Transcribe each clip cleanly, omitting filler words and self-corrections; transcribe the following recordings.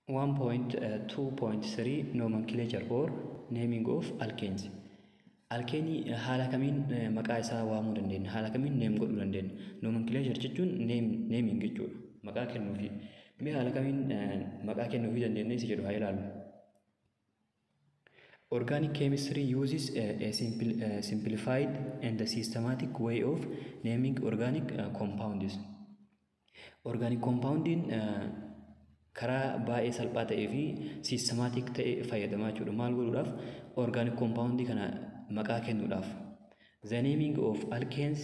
1.2.3 Nomenclature or naming of alkanes. Alkeenii haala kamiin maqaa isaa waamuu dandeenya? Haala kamiin name godhuu dandeenya? Nomenclature jechuun naming jechuudha. Maqaa kennuufi. Mee haala kamiin maqaa kennuufii dandeenya isa jedhu haa ilaallu. Organic chemistry uses a simplified and a systematic way of naming organic compounds. Organic compoundiin karaa baay'ee salphaa ta'ee fi systematic ta'e fayyadamaa jechuudha. Maal godhuudhaaf? Organic compoundii kana maqaa kennuudhaaf. The naming of alkanes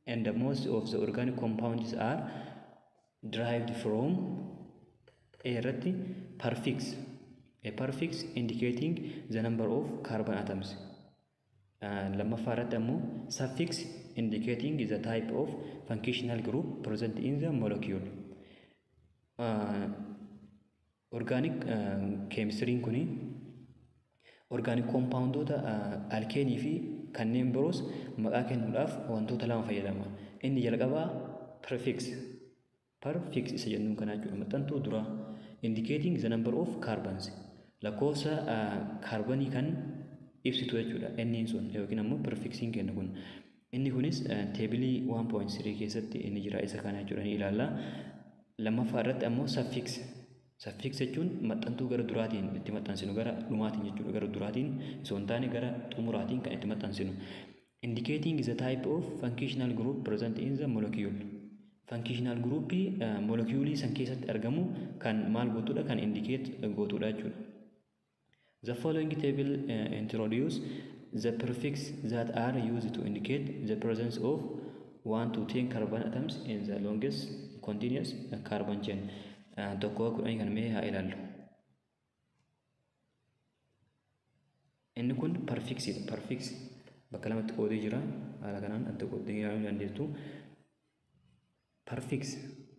and the most of the organic compounds are derived from A irratti prefix, a prefix indicating the number of carbon atoms. Lammaffaa irratti ammoo suffix indicating the type of functional group present in the molecule. Organic chemistry'n kuni organic compoundoota alkeenii fi kanneen biroos maqaa kennuudhaaf wantoota lama fayyadama. Inni jalqabaa prefix, prefix isa jennuun kana jechuudha. Maxxantuu duraa indicating the number of carbons, lakkoofsa kaarbonii kan ibsitu jechuudha. Inni sun yookiin ammoo prefixiin kennu kun. Inni kunis teebilii 1.3 keessatti inni jira, isa kana jechuudha, ni ilaalla. Lammaffaa irratti ammoo suffix. Suffix jechuun maxxantuu gara duraatiin itti maxxansinu, gara dhumaatiin jechuudha. Gara duraatiin osoo hin taane gara xumuraatiin kan itti maxxansinu. Indicating the type of functional group present in the molecule. Functional group molecuulii san keessatti argamu kan maal gootudha, kan indicate gootudha jechuudha. The following table introduce the prefix that are used to indicate the presence of 1 to 10 carbon atoms in the longest continuous carbon chain. Tokko kudhanii kan mee haa ilaallu. Inni kun prefixidha. Prefix bakka lamatti qoodee jira. Haala kanaan adda qoodee ilaaluu dandeessu. Prefix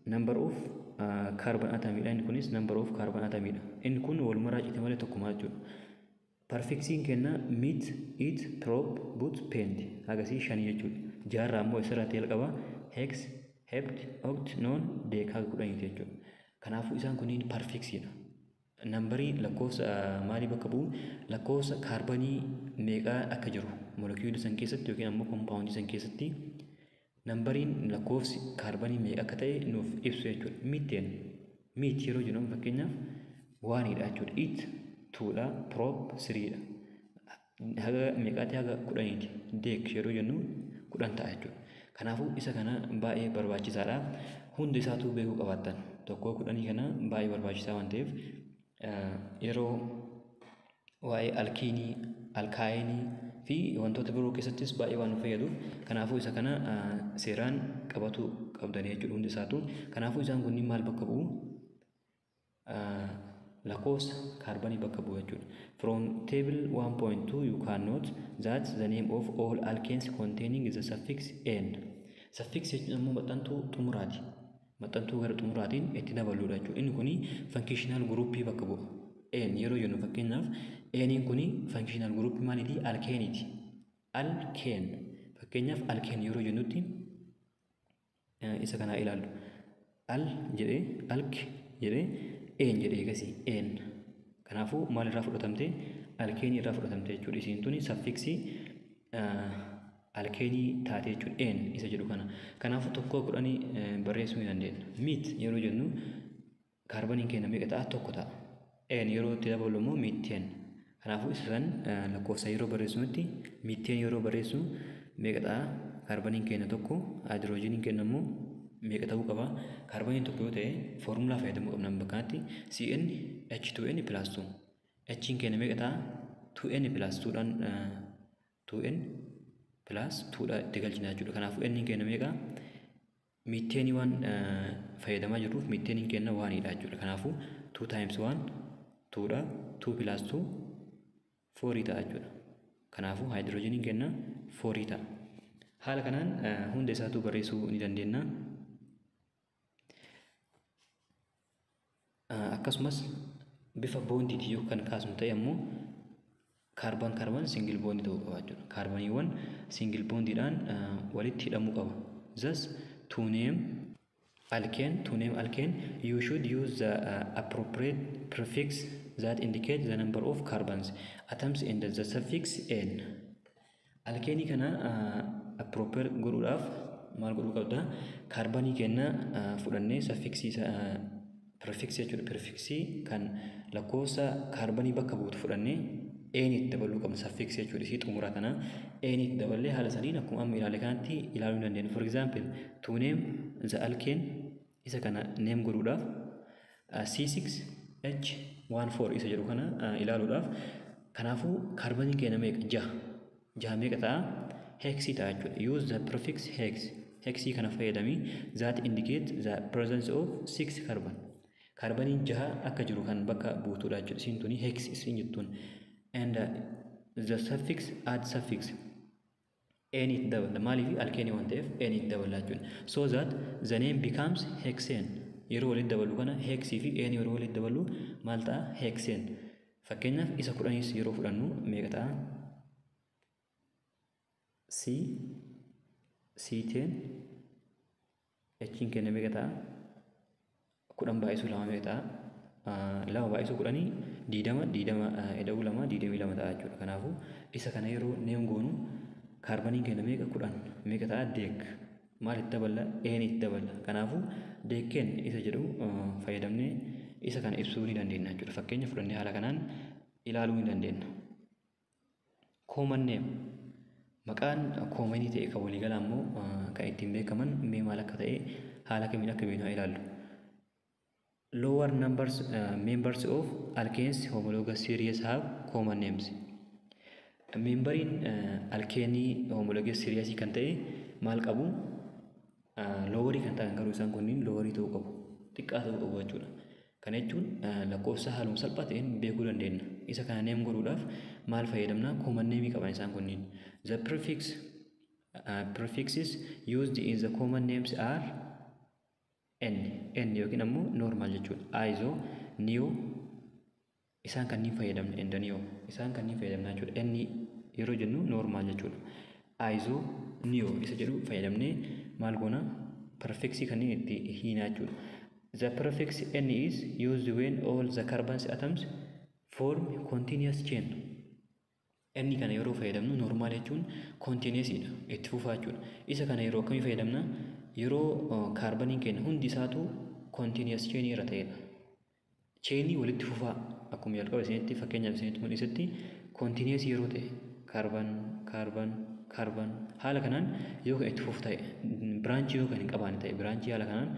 number of carbon atomidha. Inni kunis number of carbon atomidha. Inni kun walumarraa cite malee tokkuma jechuudha. Prefixin kenna meth, eth, prop, but, pent hagasii shanii jechuudha. Jaarraa ammoo isarratti jalqaba hex, hept, oct, non, dec haga kudhaniiti jechuudha. Kanaafuu isaan kunniin prefixidha. Nambarii lakkoofsa maalii bakka bu'u? Lakkoofsa kaarbanii meeqaa akka jiru molekiyuulii san keessatti yookiin ammoo kompaawundii san keessatti nambariin lakkoofsi kaarbanii meeqa akka ta'e nuuf ibsu jechuudha. Methane, meth yeroo jennu fakkeenyaaf oneidha jechuudha. Eth twodha, prop threedha. Haga meeqaati? Haga kudhaniiti. Dec yeroo jennu 10 ta'a jechuudha. Kanaafuu isa kana baay'ee barbaachisaadha. Hundi isaatuu beekuu qabaattan. Tokkoo kudhanii kana baay'ee barbaachisaa waan ta'eef yeroo waa'ee alkiinii, alkaayinii fi wantoota biroo keessattis baay'ee waan nu fayyaduuf, kanaafuu isa kana seeraan qabatu qabdanii jechuudha hundi isaatu. Kanaafuu isaan kunniin maal bakka bu'u? Lakkoofsa kaarbanii bakka bu'u jechuudha. From table 1.2 you can note that the name of all alkanes containing the suffix "-ane". Suffix jechuun ammoo maxxantuu xumuraati. Maxxantuu gara xumuraatiin itti dabaluudha jechuudha. Inni kuni functional groupii bakka bu'a. Ane yeroo jennu fakkeenyaaf aneiin kuni functional groupii maaliiti? Alkeeniiti. Alkane. Fakkeenyaaf alkane yeroo jennutti isa kanaa ilaallu. Al jedhee, alk jedhee, ane jedhee eegasii ane. Kanaafuu maal irraa fudhatamte? Alkeenii irraa fudhatamte jechuudha. Isiin tuni suffixii alkeenii taate jechuudha. Ane isa jedhu kana. Kanaafuu tokkoo kudhanii barreessuu ni dandeenya. Meth yeroo jennu kaarbaniin keenya meeqa ta'a? Tokko ta'a. Ane yeroo itti dabalu immoo methane. Kanaafuu isa san lakkoofsa yeroo barreessinutti methane yeroo barreessinu meeqa ta'a? Kaarbaniin keenya tokko, haayidroojiniin keenya immoo meeqa ta'uu qaba? Kaarbaniin tokko yoo ta'e foormulaa fayyadamuu qabna bakka kanatti, CN H2N plus 2. H'n keenya meeqa ta'a? 2N plus 2dhaan, 2N plus 2dha itti galchina jechuudha. Kanaafuu N keenya meeqa? Miiteenii waan fayyadamaa jirruuf miiteeniin keenya oneidha jechuudha. Kanaafuu 2 times 1 2dha. 2 plus 2 4 ta'a jechuudha. Kanaafuu haayidroojiniin keenya 4 ta'a. Haala kanaan hunda isaatuu barreessuu ni dandeenya. Akkasumas bifa boondiitiin yoo kan kaasnu ta'e ammoo carbon carbon single bondii ta'uu qaba jechuudha. Kaarbaniiwwan single boondiidhaan walitti hidhamuu qaba. Thus to name Alkane, to name alkane, you should use the appropriate prefix that indicates the number of carbons atoms and the suffix "-ane". Alkeenii kana appropriate godhuudhaaf maal godhuu qabda? Kaarbanii kenna fudhannee suffixii prefixii jechuudha. Prefixii kan lakkoofsa kaarbanii bakka buutu fudhannee ane itti dabaluu qabna, suffixii jechuudha. Isii xumura kana ane itti daballee haala saniin akkuma amma ilaale kanatti ilaaluu dandeenya. For example, to name the alkane, isa kana name godhuudhaaf, C6H14 isa jedhu kana ilaaluudhaaf, kanaafuu kaarbaniin keenya meeqa? Jaha. Jaha meeqa ta'a? Hexii ta'a jechuudha. Use the prefix hex. Hexii kana fayyadamii that indicate the presence of six carbon. Kaarbaniin jaha akka jiru kan bakka buutudha jechuudha. Isiin tuni hex isiin jettuun. And the suffix, add suffix. Ane itti dabala. Maaliif? Alkeenii waan ta'eef ane itti dabala jechuudha. So that the name becomes hexane. Yeroo walitti dabalu kana, hexii fi ane yeroo walitti dabalu maal ta'a? Hexane. Fakkeenyaaf isa 10s yeroo fudhannu meeqa ta'a? C C10 H'n keenya meeqa ta'a? 10 baay'isuu lama meeqa ta'a? Lama baay'isuu 10 20, 20 ida'uu lama 22 ta'a jechuudha. Kanaafuu isa kana yeroo name goonu kaarbaniin keenya meeqa? 10. Meeqa ta'a? Dec. Maal itti daballa? Ane itti daballa. Kanaafuu decane isa jedhu fayyadamnee isa kana ibsuu ni dandeenya jechuudha. Fakkeenya fudhannee haala kanaan ilaaluu ni dandeenya. Common name, maqaan commonii ta'e kan waliigalaa immoo kan ittiin beekaman mee maal akka ta'e, haala kamiin akka beeknu haa ilaallu. Lower numbers members of alkanes homologous series have common names. Memberiin alkeenii homologous series kan ta'e maal qabu? Lowerii kan ta'an garuu isaan kunniin lowerii ta'uu qabu. Xiqqaa ta'uu qabu jechuudha. Kana jechuun lakkoofsa haaluma salphaa ta'een beekuu dandeenya. Isa kana name godhuudhaaf maal fayyadamna? Common name qaban isaan kunniin. The prefixes used in the common names are N, N yookiin ammoo normal jechuudha. Iso, neo isaan kanneen fayyadamna, and neo isaan kanneen fayyadamna jechuudha. N yeroo jennu normal jechuudha. Iso, neo isa jedhu fayyadamnee maal goona? Prefixii kanneen itti hiinaa jechuudha. The prefix N is used when all the carbon atoms form continuous chain. N kana yeroo fayyadamnu, normal jechuun continuous dha, itti fufaa jechuudha. Isa kana yeroo akkamii fayyadamna? Yeroo kaarbaniin keenya hundi isaatu continuous chain irra ta'edha. Chainii walitti fufaa akkuma jalqaba isinitti fakkeenyaaf isinitti mul'isetti continuous yeroo ta'e, carbon, carbon, carbon haala kanaan yoo kan itti fufu ta'e, branchii yoo kan hin qabaanne ta'e, branchii haala kanaan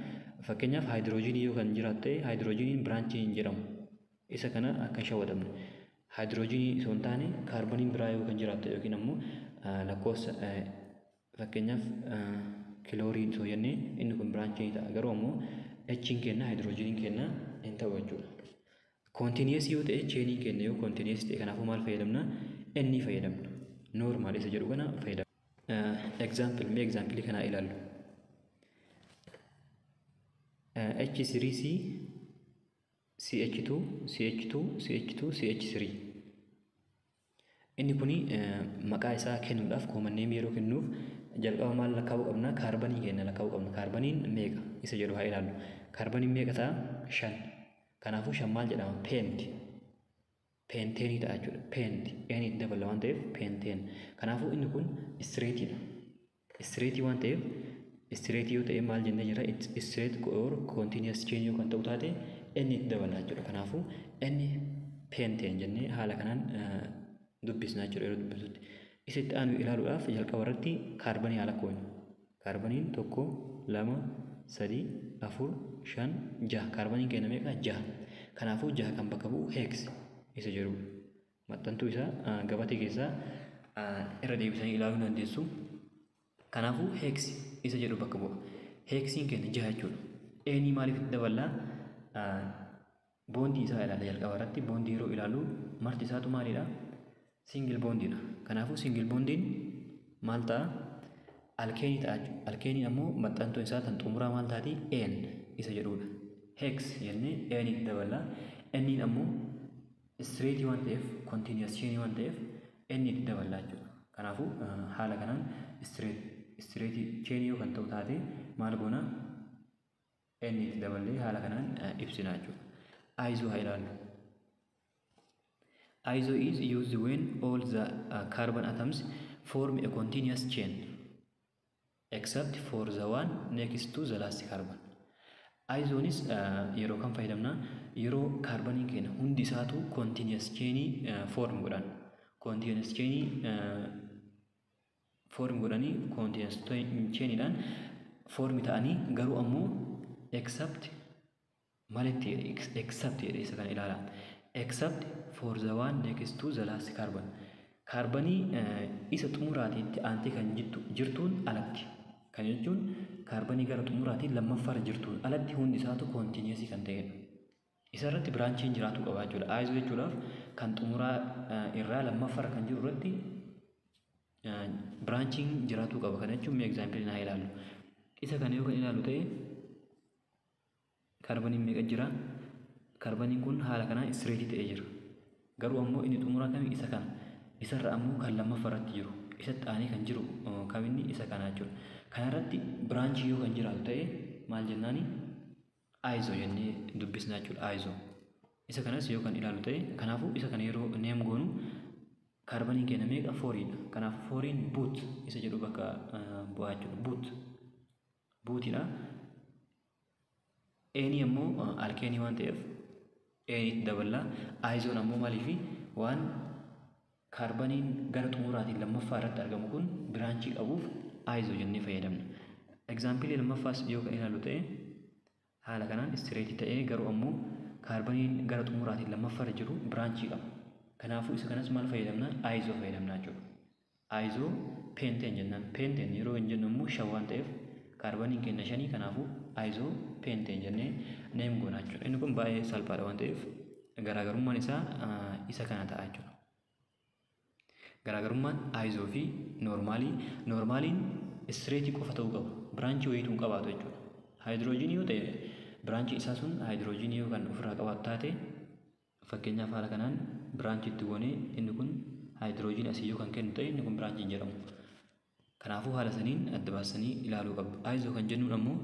fakkeenyaaf haayidiroojiinii yoo kan jiraatu ta'e, haayidiroojiiniin branchii hin jedhamu. Isa kana akka hin shawwadamne. Haayidiroojiinii osoo hin taane kaarbaniin biraa yoo kan jiraatu ta'e yookiin ammoo lakkoofsa fakkeenyaaf kilooriin osoo jennee inni kun branchii ta'a. Garuu ammoo H'n kenna, haayidiroojiiniin kenna hin ta'u jechuudha. Continuous yoo ta'e, chainiin keenya yoo continuous ta'e, kanaafuu maal fayyadamna? N fayyadamna. Normal isa jedhu kana fayyadamna. Example, mee example kanaa ilaallu. H3C CH2 CH2 CH2 CH3. Inni kuni maqaa isaa kennuudhaaf, common name yeroo kennuuf, jalqaba maal lakkaa'uu qabna? Kaarbanii keenya lakkaa'uu qabna. Kaarbaniin meeqa isa jedhu haa ilaallu. Kaarbaniin meeqa ta'a? Shan. Kanaafuu shan maal jedhama? Pent. Pentanii ta'a jechuudha. Pent. Ane itti dabala waan ta'eef pentane. Kanaafuu inni kun straightiidha. Straightii waan ta'eef, straightii yoo ta'e maal jennee jira? Straight or continuous chain yoo kan ta'u taate n itti dabala jechuudha. Kanaafuu n pentane jennee haala kanaan dubbisna jechuudha yeroo dubbisutti. Isa itti aanu ilaaluudhaaf jalqaba irratti kaarbanii haala koonu. Kaarbaniin tokko, lama, sadi, afur, shan, jaha. Kaarbaniin keenya meeqa? Jaha. Kanaafuu jaha kan bakka bu'u hex isa jedhudha. Maxxantuu isaa gabatee keessaa irra deebisanii ilaaluu dandeessu. Kanaafuu hex isa jedhu bakka bu'a. Hexiin keenya jaha jechuudha. Aneii maaliif itti daballaa? Bondii isaa ilaalla jalqaba irratti. Bondii yeroo ilaallu marti isaatu maalidha? Single bondiidha. Kanaafuu single bondiin maal ta'a? Alkeenii ta'a jechuudha. Alkeeniin ammoo maxxantuun isaa tan xumuraa maal taati? Ane isa jedhudha. Hex jennee aneii itti daballa. N'n ammoo straightii waan ta'eef, continuous chainii waan ta'eef n itti daballa jechuudha. Kanaafuu haala kanaan straightii chainii yoo kan ta'u taate maal goona? Inni itti daballee haala kanaan ibsina jechuudha. Iso haa ilaallu. Iso is used when all the carbon atoms form a continuous chain except for the one next to the last carbon. Isonis yeroo kam fayyadamna? Yeroo kaarbaniin keenya hundi isaatu continuous chainii form godhan. Continuous chainii form godhanii, continuous chainiidhaan form ta'anii, garuu ammoo except malitti, except jedhe, isa kana ilaala. Except for the one next to the last carbon. Kaarbanii isa xumuraatiitti aantee kan jirtuun alatti. Kan jechuun kaarbanii gara xumuraatiin lammaffaarra jirtuun alatti hundi isaatu continuous kan ta'edha. Isa irratti branchiin jiraatu qaba jechuudha. Iso jechuudhaaf kan xumuraa irraa lammaffaarra kan jiru irratti branchiin jiraatuu qaba. Kana jechuun mee example haa ilaallu. Isa kana yoo kan ilaallu ta'e, kaarbaniin meeqa jira? Kaarbaniin kun haala kanaan straight ta'ee jira. Garuu ammoo inni xumuraa kami? Isa kana. Isarra ammoo kan lammaffaa irratti jiru. Isatti aanee kan jiru kaminni? Isa kana jechuudha. Kanarratti branchii yoo kan jiraatu ta'e maal jennaani? Iso jennee dubbisna jechuudha. Iso. Isa kanas yoo kan ilaallu ta'e, kanaafuu isa kana yeroo name goonu kaarbaniin keenya meeqa? Fouriidha. Kanaafuu fouriin but isa jedhu bakka bu'aa jechuudha. But. Butiidha. Ane ammoo alkaneii waan ta'eef aneitti daballaa. Isoon ammoo maaliifi? Waan kaarbaniin gara xumuraatiin lammaffaa irratti argamu kun branchii qabuuf iso jennee fayyadamna. Exampleii lammaffaas yoo kan ilaallu ta'e, haala kanaan straight ta'ee, garuu ammoo kaarbaniin gara xumuraatiin lammaffaarra jiru branchii qaba. Kanaafuu isa kanas maal fayyadamna? Iso fayyadamna jechuudha. Iso pentane jennaan. Pentane yeroo hin jennu immoo shan waan ta'eef, kaarbaniin keenya shanii, kanaafuu iso pentane jennee name goona jechuudha. Inni kun baay'ee salphaadha waan ta'eef garaagarummaan isaa isa kana ta'a jechuudha. Garaagarummaan iso fi normalii: normaliin straightii qofa ta'uu qaba. Branchii wayiituu hin qabaatu jechuudha. Haayidroojinii yoo ta'e, branchii isaa sun haayidroojinii yoo kan ofirraa qabaatu taate, fakkeenyaaf haala kanaan branchii itti goonee inni kun haayidroojinii asii yoo kan kennu ta'e, inni kun branchii hin jedhamu. Kanaafuu haala saniin adda baasanii ilaaluu qabdu. Iso kan jennuun ammoo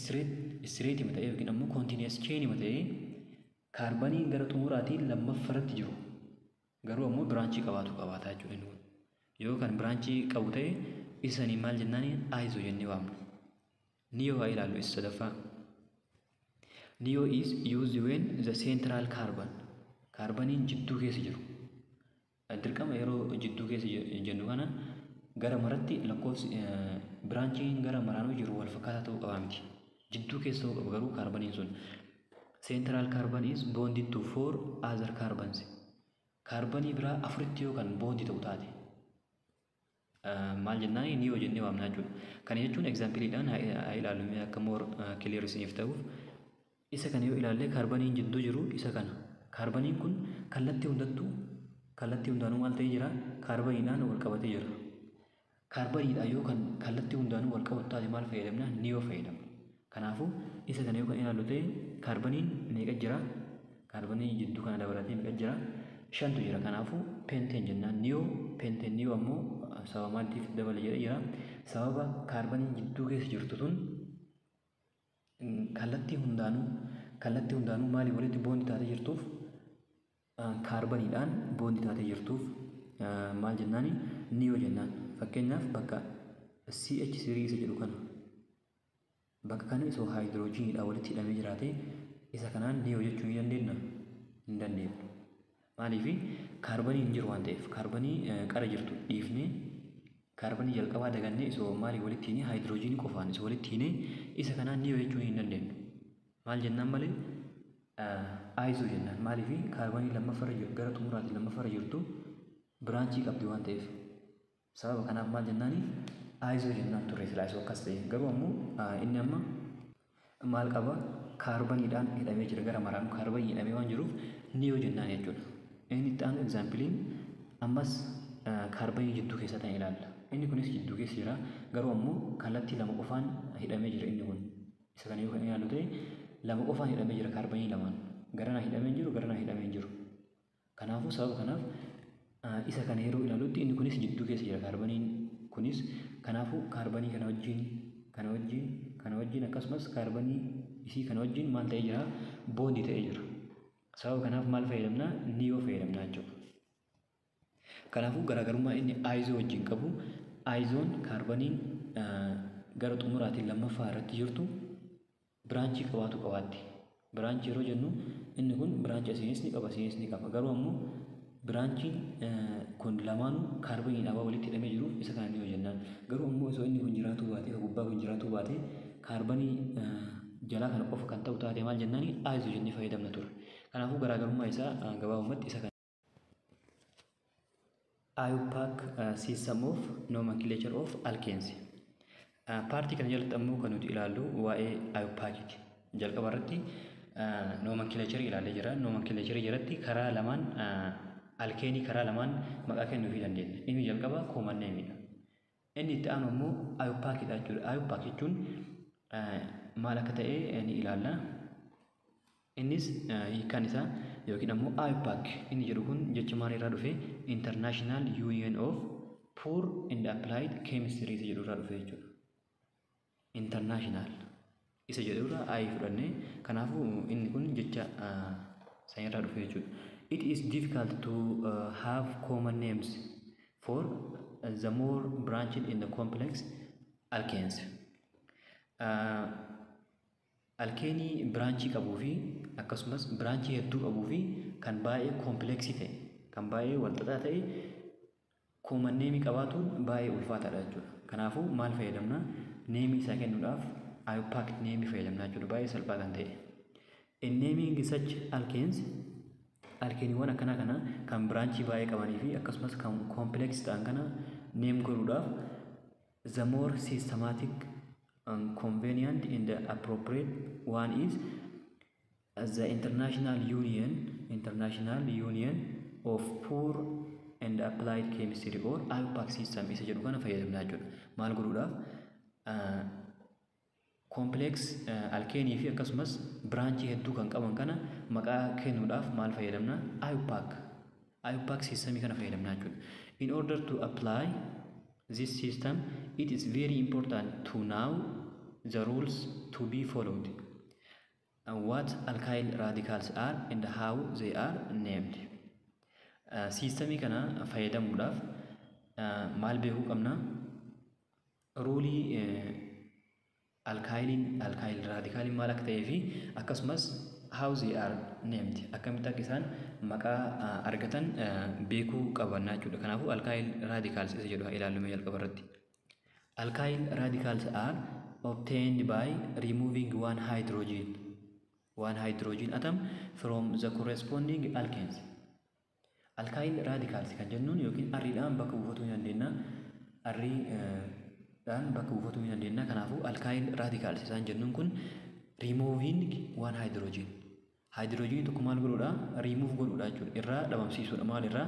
straightii ta'ee yookiin ammoo continuous chainii ta'ee kaarbaniin gara xumuraatiin lammaffaarratti jiru. Garuu ammoo branchii qabaatu qabaata jechuudha inni kun. Yoo kan branchii qabu ta'e isanii maal jennaani? Iso jennee waamna. Neo haa ilaallu, isa sadaffaa. Neo is used when the central carbon, kaarbaniin jidduu keessa jiru. Dirqama yeroo jidduu keessa jennu kana gara maratti lakkoofsi branchiin gara maraanuu jiru wal fakkaataa ta'uu qaba miti. Jidduu keessa ta'uu qaba garuu kaarbaniin sun. Central carbon is bonded to four other carbons. Kaarbanii biraa afuritti yoo kan bond ta'u taate, maal jennaan? Neo jennee waamna jechuudha. Kana jechuun exampleiidhaan haa ilaallu mee akka more clear isiniif ta'uuf. Isa kana yoo ilaalle, kaarbaniin jidduu jiru isa kana. Kaarbaniin kun kallattii hundattuu, kallattii hundaanuu maal ta'ee jira? Kaarbaniidhaan wal qabatee jira. Kaarbaniidhaan yoo kan kallattii hundaanuu wal qabatu taate maal fayyadamna? Neo fayyadamna. Kanaafuu isa kana yoo kan ilaallu ta'e, kaarbaniin meeqa jira? Kaarbanii jidduu kana dabalatee meeqa jira? Shantu jira. Kanaafuu pentane jennaan. Neo pentane. Neo ammoo sababa maaliitiif dabale jedhee jira? Sababa kaarbaniin jidduu keessa jirtu tun kallattii hundaanuu maalii walitti bond taatee jirtuuf, kaarbaniidhaan bond taatee jirtuuf maal jennaani? Neo jennaan. Fakkeenyaaf bakka CH3 isa jedhu kana, bakka kana isoo haayidroojiniidhaan walitti hidhamee jiraate, isa kanaan neo jechuu ni dandeenya? Hin dandeenyu. Maaliif? Kaarbanii hin jiru waan ta'eef, kaarbanii qara jirtu dhiifnee, kaarbanii jalqabaa dagannee, isoo maalii walitti hiinee, haayidroojinii qofaan isoo walitti hiinee, isa kanaan neo jechuu hin dandeenyu. Maal jennaan malee? Iso jennaan. Maaliif? Kaarbanii lammaffarra gara xumuraatiin lammaffarra jirtu branchii qabdi waan ta'eef. Sababa kanaaf maal jennaani? Iso jennaan turre silaa isoo akkas ta'e. Garuu ammoo inni amma maal qaba? Kaarbaniidhaan hidhamee jira, gara maraan kaarbanii hidhamee waan jiruuf neo jennaan jechuudha. Inni itti aanu exampleiin ammas kaarbanii jidduu keessa ta'e ilaalla. Inni kunis jidduu keessa jira, garuu ammoo kallattii lama qofaan hidhamee jira inni kun. Isa kana yoo kan ilaallu ta'e, lama qofaan hidhamee jira, kaarbanii lamaan. Garanaa hidhamee jiru, garanaa hidhamee jiru. Kanaafuu sababa kanaaf isa kana yeroo ilaallutti inni kunis jidduu keessa jira kaarbaniin kunis. Kanaafuu kaarbanii kana wajjin, kana wajjin, kana wajjin, akkasumas kaarbanii Isii kana wajjin maal ta'ee jira? Bondii ta'ee jira. Sababa kanaaf maal fayyadamna? Neo fayyadamna jechuudha. Kanaafuu garaagarummaa inni iso wajjin qabu, isoon kaarbaniin gara xumuraatiin lammaffaa irratti jirtu branchii qabaatu qabaatti. Branchii yeroo jennu, inni kun branchii asiinis ni qaba, asiinis ni qaba. Garuu ammoo branchiin kun lamaanuu kaarbaniidhaan waan walitti hidhamee jiruuf isa kana neo jennaan. Garuu ammoo osoo inni kun jiraatuu baate, gubbaa kun jiraatuu baate, kaarbanii jalaa kana qofa kan ta'u taate maal jennaani? Iso jennee fayyadamna ture. Kanaafuu garaagarummaa isaa gabaabumatti isa kana. IUPAC system of nomenclature of alkanes. Partii kana jalatti ammoo kan nuti ilaallu waa'ee IUPACiti. Jalqaba irratti nomenclature ilaallee jira. Nomenclature jalatti karaa lamaan alkeenii karaa lamaan maqaa kennuufii dandeenya. Inni jalqaba common nameidha. Inni itti aanu ammoo IUPACidha jechuudha. IUPAC jechuun maal akka ta'e ni ilaalla. Innis hiikkaan isaa yookiin ammoo IUPAC inni jedhu kun jecha maal irraa dhufe? International Union of Pure and Applied Chemistry isa jedhu irraa dhufe jechuudha. International isa jedhu irraa I fudhannee, kanaafuu inni kun jecha san irraa dhufe jechuudha. It is difficult to have common names for the more branched in the complex alkanes. Alkeenii branchii qabuu fi akkasumas branchii hedduu qabuu fi kan baay'ee complexii ta'e, kan baay'ee walxaxaa ta'e common nameii qabaatuun baay'ee ulfaataadha jechuudha. Kanaafuu maal fayyadamna? Nameii isaa kennuudhaaf IUPAC nameii fayyadamna jechuudha, baay'ee salphaa kan ta'e. In naming such alkanes, alkeeniiwwan akkanaa kana kan branchii baay'ee qabanii fi akkasumas kan complex ta'an kana name godhuudhaaf, the more systematic and convenient and the appropriate one is the International Union of Pure and Applied Chemistry or IUPAC system isa jedhu kana fayyadamna jechuudha. Maal godhuudhaaf? Complex alkeenii fi akkasumas branchii hedduu kan qaban kana maqaa kennuudhaaf maal fayyadamna? IUPAC systemii kana fayyadamna jechuudha. In order to apply this system, it is very important to know the rules to be followed and what alkyl radicals are and how they are named. Systemii kana fayyadamuudhaaf maal beekuu qabna? Ruleii alkyliin, alkyl radicaliin maal akka ta'ee fi akkasumas how they are named, akkamitti akka isaan maqaa argatan beekuu qabanna jechuudha. Kanaafuu alkyl radicals isa jedhu haa ilaallu jalqaba irratti. Alkyl radicals are obtained by removing one hydrogen atom from the corresponding alkanes. Alkyl radicals kan jennuun yookiin Riidhaan bakka buufatuu ni dandeenya. Riidhaan bakka buufatuu ni dandeenya. Kanaafuu alkyl radicals isaan jennuun kun removing one hydrogen. Hydrogen tokko maal godhuudha? Remove godhuudha jechuudha. Irraa dhabamsiisuudha. Maal irraa?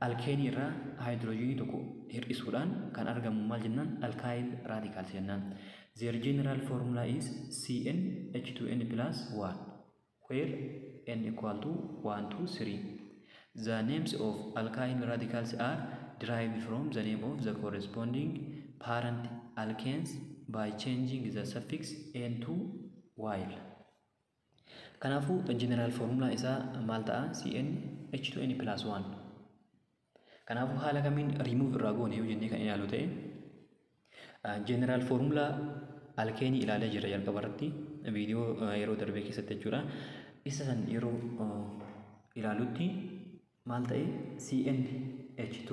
Alkeenii irraa hydrogenii tokko hir'isuudhaan kan argamu maal jennaan? Alkyl radicals jennaan. Their general formula is CnH2n plus 1, where n equal to 1, 2, 3. The names of alkyl radicals are derived from the name of the corresponding parent alkanes by changing the suffix n to yl. Kanaafuu general formula isaa maal ta'a? Cn H2n plus 1. Kanaafuu haala kamiin remove irraa goone yoo jennee kan ilaalu ta'e, general formula alkeenii ilaalee jira jalqaba irratti viidiyoo yeroo darbee keessatti jechuudha. Isa san yeroo ilaalutti maal ta'e? Cn H2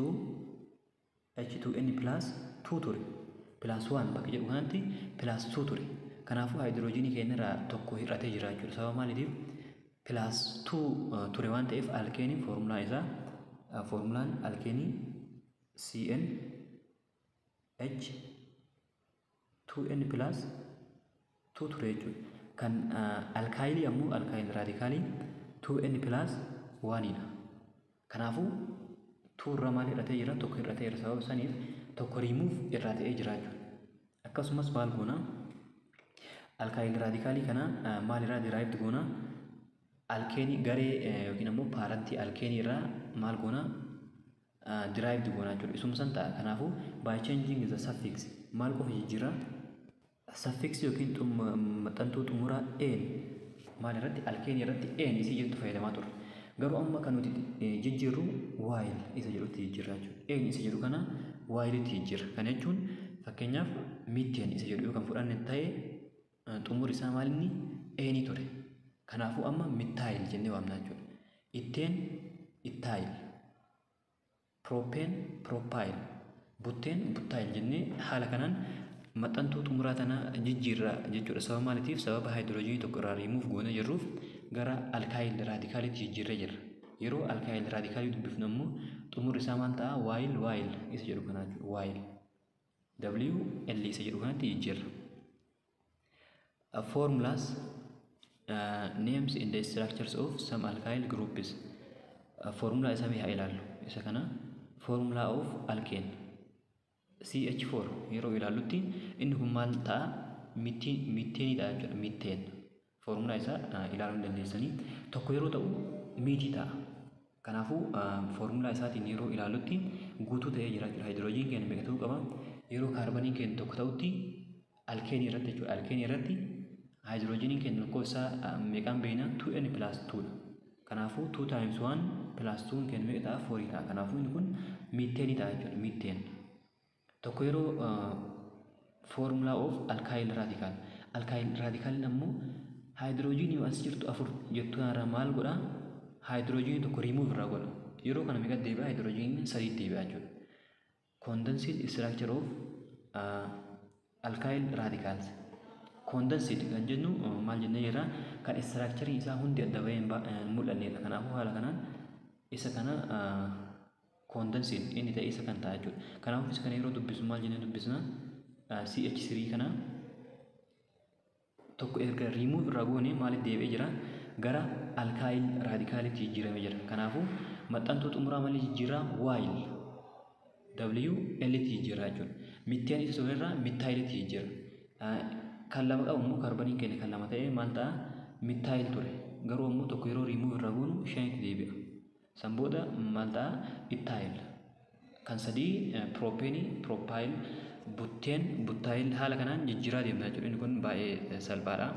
H2n plus 2 ture. Plus 1 bakka jedhu kanatti plus 2 ture. Kanaafuu haayidroojinii keenya irraa tokko hir'atee jira jechuudha. Sababa maaliitiif? Plus 2 ture waan ta'eef alkeeniin foormulaa isaa, foormulaan alkeenii Cn H 2n plus 2 ture jechuudha. Kan alkylii ammoo, alkyl radicalii 2n plus 1 dha. Kanaafuu 2 irraa maal hir'atee jira? Tokko hir'atee jira. Sababa saniif tokko remove irraa ta'ee jira jechuudha. Akkasumas maal goona? Alkyl radicalii kana maal irraa derived goona? Alkeenii garee yookiin ammoo parentii alkeenii irraa maal goona? Derived goona jechuudha. Isuma san ta'a. Kanaafuu by changing the suffix, maal qofa jijjiirra? Suffixii yookiin maxxantuu xumuraa ane maal irratti, alkane irratti ane isii jettu fayyadamaa turre. Garuu amma kan nuti jijjiirru yl isa jedhutti jijjiirra jechuudha. Ane isa jedhu kana ylitti jijjiirra. Kana jechuun fakkeenyaaf methane isa jedhu yoo kan fudhanne ta'e, xumurri isaa maal inni ane ture. Kanaafuu amma methyl jennee waamna jechuudha. Ethane ethyl, propane propyl, butane butyl jennee haala kanaan maxxantuu xumuraa tana jijjiirra jechuudha. Sababa maaliitiif? Sababa haayidroojinii tokko irraa riimuuf goone jirruuf gara alkyl radicaliitti jijjiirree jirra. Yeroo alkyl radicalii dubbifnu ammoo xumurri isaa maal ta'a? Yl yl isa jedhu kana jechuudha. Yl W L isa jedhu kanatti jijjiirra. Formulas, names in the structures of some alkyl groups. Formula isaa mee haa ilaallu. Isa kana formula of alkane CH4 yeroo ilaallutti inni kun maal ta'a? Methaneii ta'a jechuudha. Methane. Formula isaa ilaaluu dandeessanii. Tokko yeroo ta'u metheii ta'a. Kanaafuu formula isaatiin yeroo ilaallutti guutuu ta'ee jira jechuudha. Haayidroojiin keenya meeqa ta'uu qaba? Yeroo kaarbaniin keenya tokko ta'utti alkaneii irratti jechuudha. Alkaneii irratti haayidroojiniin keenya lakkoofsa meeqaan beekna? 2n plus 2 dha. Kanaafuu 2 times 1 plus 2 keenya meeqa ta'a? 4 ta'a. Kanaafuu inni kun methaneii ta'a jechuudha. Methane. Tokko yeroo formula of alkyl radical. Alkyl radicaliin ammoo haayidroojinii as jirtu afur jettu kanarraa maal godhaa? Haayidroojinii tokko riimuuf irraa godha. Yeroo kana meeqa deebi'a? Haayidroojiniin sadii deebi'a jechuudha. Condensed structure of alkyl radicals. Condensed kan jennu maal jennee jirra? Kan structure isaa hundi adda bahee hin mul'annedha. Kanaafuu haala kanaan isa kana condensed inni ta'e isa kan ta'a jechuudha. Kanaafuu isa kana yeroo dubbisu maal jennee dubbisna? CH3 kana tokko erga riimuuf irraa goone maaliif deebi'ee jira? Gara alkyl radicalitti jijjiiramee jira. Kanaafuu maxxantuu xumuraa malee jijjiiraa yl W L tti jijjiirra jechuudha. Methane isa tokko methylitti jijjiira. Kan lama qabu immoo kaarbaniin keenya kan lama ta'ee maal ta'a? Methyl ture. Garuu immoo tokko yeroo riimuuf irraa goonu shanitti deebi'a. San booda maal ta'a? Ethyl. Kan sadii propaneii, propyl, butane, butyl haala kanaan jijjiiraa deemna jechuudha. Inni kun baay'ee salphaadha.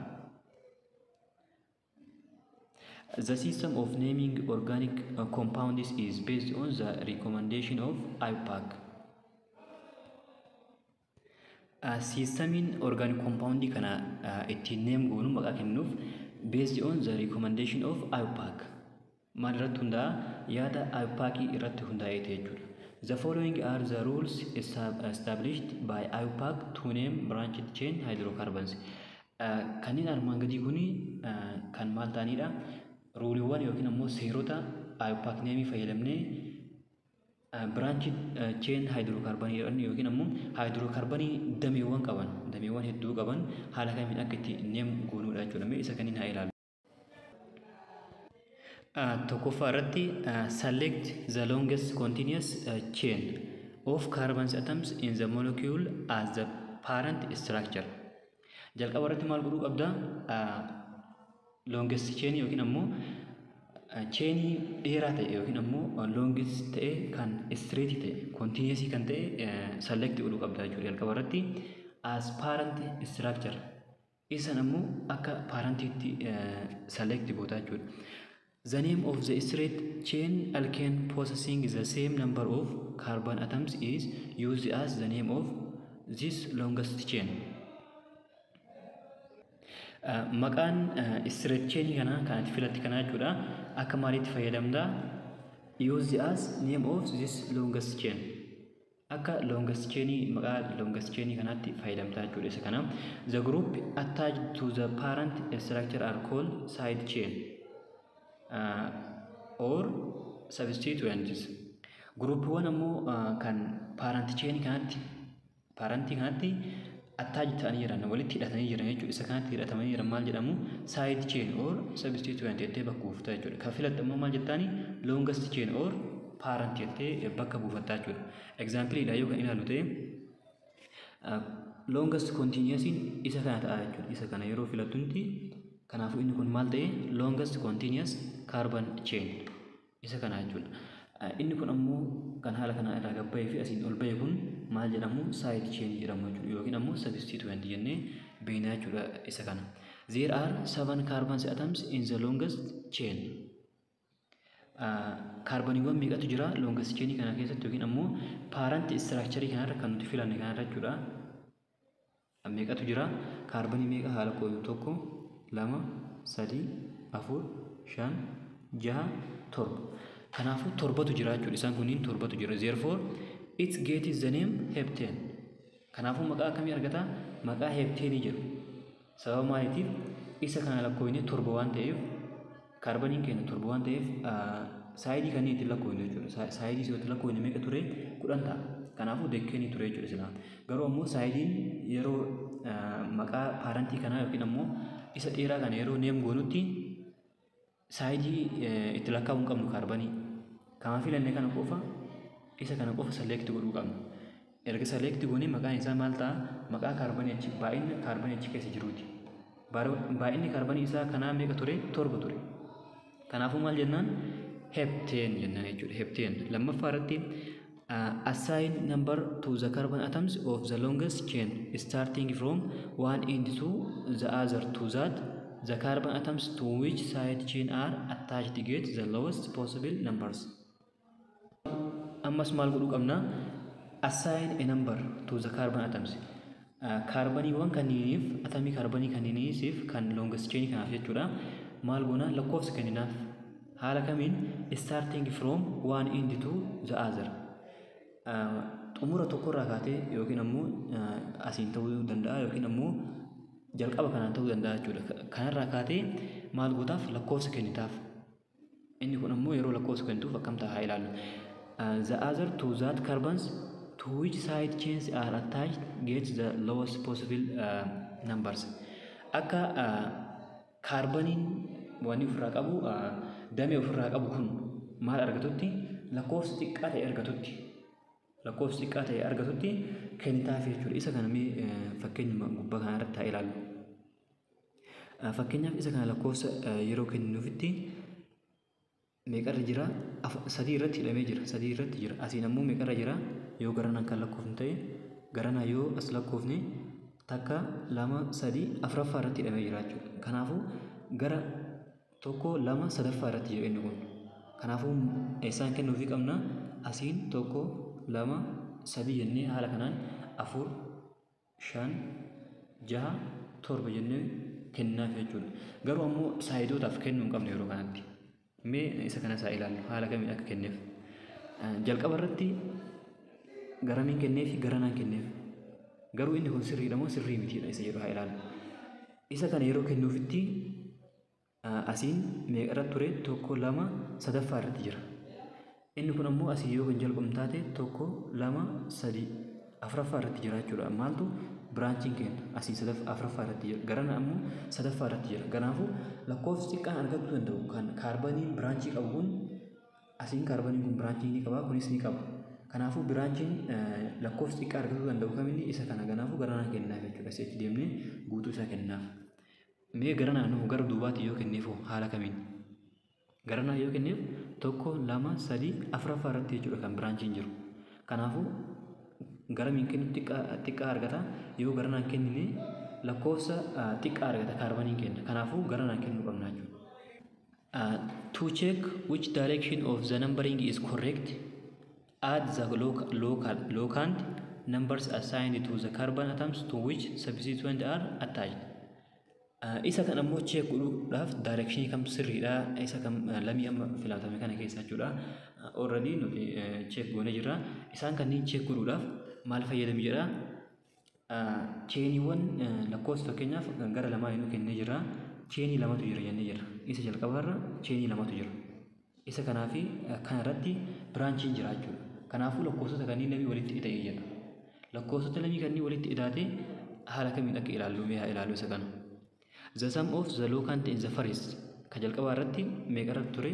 The system of naming organic compounds is based on the recommendation of IUPAC. Systemiin organic compound kana ittiin name goonu, maqaa kennuuf, based on the recommendation of IUPAC. Maal irratti hundaa'a? Yaada IUPAC irratti hundaa'eeti jechuudha. The following are the rules established by IUPAC to name branched chain hydrocarbons. Kanneen armaan gadii kuni kan maal ta'anidha? Ruleiiwwan yookiin ammoo seerota IUPAC nameii fayyadamnee branched chain hydrocarbonii yookiin ammoo hydrocarbonii dameewwan qaban, dameewwan hedduu qaban haala kamiin akka itti name goonuudha jechuudha. Mee isa kaniin haa ilaallu. Tokkoffaa irratti, select the longest continuous chain of carbon atoms in the molecule as the parent structure. Jalqaba irratti maal godhuu qabda? Longest chain yookiin ammoo chainii dheeraa ta'e yookiin ammoo longest ta'e, kan straight ta'e, continuous kan ta'e select godhuu qabda jechuudha. Jalqaba irratti as parent structure isan ammoo akka parentiitti select goota jechuudha. The name of the straight chain alkane possessing the same number of carbon atoms is used as the name of this longest chain. Maqaan straight chain kana kan ati filatte kana jechuudha. Akka maaliitti fayyadamta? Used as name of this longest chain. Akka longest chain, maqaa longest chain kanaatti fayyadamta jechuudha isa kana. The group attached to the parent structure are called side chain or substituents. Groupiiwwan ammoo kan parent chain kanatti, parentii kanatti attach ta'anii jiran, walitti hidhatanii jiran jechuudha. Isa kanatti hidhatamanii jiran maal jedhamu? Side chain or substituent jettee bakka buufta jechuudha. Kan filatte ammoo maal jettaani? Longest chain or parent jettee bakka buufattaa jechuudha. Example yoo kan ilaallu ta'e, longest continuous isa kana ta'a jechuudha. Isa kana yeroo filattutti, kanaafuu inni kun maal ta'e? Longest continuous carbon chain isa kana jechuudha. Inni kun ammoo kan haala kanaa irraa gabbayee fi asiin ol bahe kun maal jedhamu? Side chain jedhamu jechuudha, yookiin ammoo substituent jennee beekna jechuudha isa kana. There are seven carbon atoms in the longest chain. Kaarboniiwwan meeqatu jira longest chain kana keessatti yookiin ammoo parent structure kanarra kan nuti filanne kanarra jechuudha. Meeqatu jira? Kaarbonii meeqa haala kootu? Tokko, lama, sadii, afur, shan, jaha, torba. Kanaafuu torbatu jira jechuudha. Isaan kunniin torbatu jira. Therefore, it gets the name heptane. Kanaafuu maqaa akkamii argata? Maqaa hepteenii jedhu. Sababa maaliitiif? Isa kana lakkoofne torba waan ta'eef, kaarboniin keenya torba waan ta'eef, sideii kanneen ittiin lakkoofne jechuudha. Sideii isii itti lakkoofne meeqa ture? 10 ta'a. Kanaafuu decane ture jechuudha silaa. Garuu ammoo sideiin yeroo maqaa parentii kanaa yookiin ammoo isa dheeraa kana yeroo name goonutti sideii itti lakkaa'uu hin qabnu kaarbanii. Kama filanne kana qofa, isa kana qofa select godhuu qabna. Erga select goonee maqaan isaa maal ta'a? Maqaa kaarbanii achi baay'ina kaarbanii achi keessa jiruuti. Baay'inni kaarbanii isaa kanaa meeqa ture? Torba ture. Kanaafuu maal jennaan? Heptane jennaan jechuudha. Heptane. Lammaffaa irratti, assign number to the carbon atoms of the longest chain starting from one end to the other to that the carbon atoms to which side chain are attached get the lowest possible numbers. Ammas maal godhuu qabna? Assign a number to the carbon atoms. Kaarbaniiwwan kanniiniif, atamii kaarbanii kanniiniif kan longest chain kanaaf jechuudha. Maal goona? Lakkoofsa kenninaaf. Haala kamiin? Starting from one end to the other. Xumura tokkorraa kaatee yookiin ammoo asiin ta'uu danda'a yookiin ammoo jalqaba kanaan ta'uu danda'a jechuudha. Kanarraa kaatee maal gootaaf? Lakkoofsa kennitaaf. Inni kun ammoo yeroo lakkoofsa kennituuf akkam ta'a haa ilaallu. The other to that carbons to which side chains are attached gets the lowest possible numbers. Akka kaarbaniin wanni ofirraa qabu, damee ofirraa qabu kun maal argatutti? Lakkoofsa xiqqaa ta'e argatutti. Lakkoofsa xiqqaa ta'e argatutti kennitaaf jechuudha. Isa kana mee fakkeenyuma gubbaa kana irratti haa ilaallu. Fakkeenyaaf isa kana lakkoofsa yeroo kenninuufitti meeqarra jira? Sadii irratti hidhamee jira. Sadii irratti jira. Asiin ammoo meeqarra jira? Yoo garanaan kan lakkoofnu ta'e, garanaa yoo as lakkoofne, takka, lama, sadii, afuraffaa irratti hidhamee jira jechuudha. Kanaafuu gara tokko, lama, sadaffaa irratti jira inni kun. Kanaafuu eessaan kennuufii qabna? Asiin tokko, lama, sadii jennee haala kanaan afur, shan, jaha, torba jennee kennaaf jechuudha. Garuu ammoo sideotaaf kennuu hin qabnu yeroo kanatti. Mee isa kanas haa ilaallu, haala kamiin akka kenneef. Jalqaba irratti garamiin kenneefi? Garanaan kenneef. Garuu inni kun sirriidha moo sirrii mitiidha isa jedhu haa ilaallu. Isa kana yeroo kennuufitti asiin meeqa irratti ture? Tokko, lama, sadaffaa irratti jira. Inni kun ammoo asii yoo kan jalqabnu taate, tokko, lama, sadii, afuraffaa irratti jira jechuudha. Maaltu? Branchiin keenya asii afuraffaa irratti jira. Garana ammoo sadaffaa irratti jira. Kanaafuu lakkoofsi xiqqaan argachuu danda'u kan kaarbaniin branchii qabu kun, asiin kaarbaniin kun branchii ni qaba, kunis ni qaba. Kanaafuu branchiin lakkoofsi xiqqaa argachuu danda'u kaminni? Isa kana. Kanaafuu garanaa kennaaf jechuudha. Asii achi deemnee guutuu isaa kennaaf. Mee garanaa nuuf gara duubaatti yoo kenneef haala kamiin? Garanaa yoo kenneef, tokko, lama, sadii, afuraffaa irratti jechuudha kan branchiin jiru. Kanaafuu garamiin kennu xiqqaa argata? Yoo garanaan kennine lakkoofsa xiqqaa argata kaarbaniin kenna. Kanaafuu garanaan kennuu qabna jechuudha. To check which direction of the numbering is correct, add the local locant numbers assigned to the carbon atoms to which substituent are attached. Isa kan ammoo check godhuudhaaf directionii kam sirriidha, isa kam lamii amma filatame kana keessa jechuudha. Already nuti check goonee jirra. Isaan kanneen check godhuudhaaf maal fayyadami jedha? Chainiiwwan lakkoofsa fakkeenyaaf gara lamaa nu kennee jira. Chainii lamatu jira jennee jira. Isa jalqabaarra chainii lamatu jira. Isa kanaa fi kana irratti branchiin jira jechuudha. Kanaafuu lakkoofsota kanneen lamii walitti ida'ee jedha. Lakkoofsota lamii kanneen walitti idaatee haala kamiin akka ilaallu mee haa ilaallu isa kana. The sum of the locant in the first, ka jalqabaa irratti meeqa irratti ture?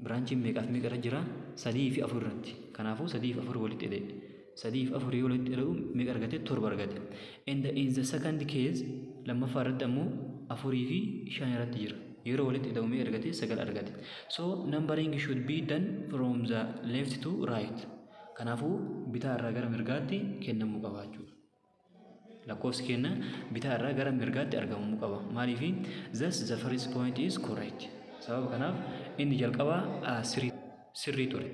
Branchiin meeqaaf meeqa irra jira? Sadii fi afur irratti. Kanaafuu sadii fi afur walitti ida'e. Sadii fi afur yoo walitti ida'u meeqa argate? Torba argate. And in the second case, lammaffaa irratti ammoo afurii fi shan irratti jira. Yeroo walitti ida'u meeqa argate? Sagal argate. So numbering should be done from the left to right. Kanaafuu bitaa irraa gara mirgaatti kennamuu qaba jechuudha. Lakkoofsi keenya bitaa irraa gara mirgaatti argamuu qaba. Maaliif? Thus the first point is correct. Sababa kanaaf inni jalqabaa sirrii ture.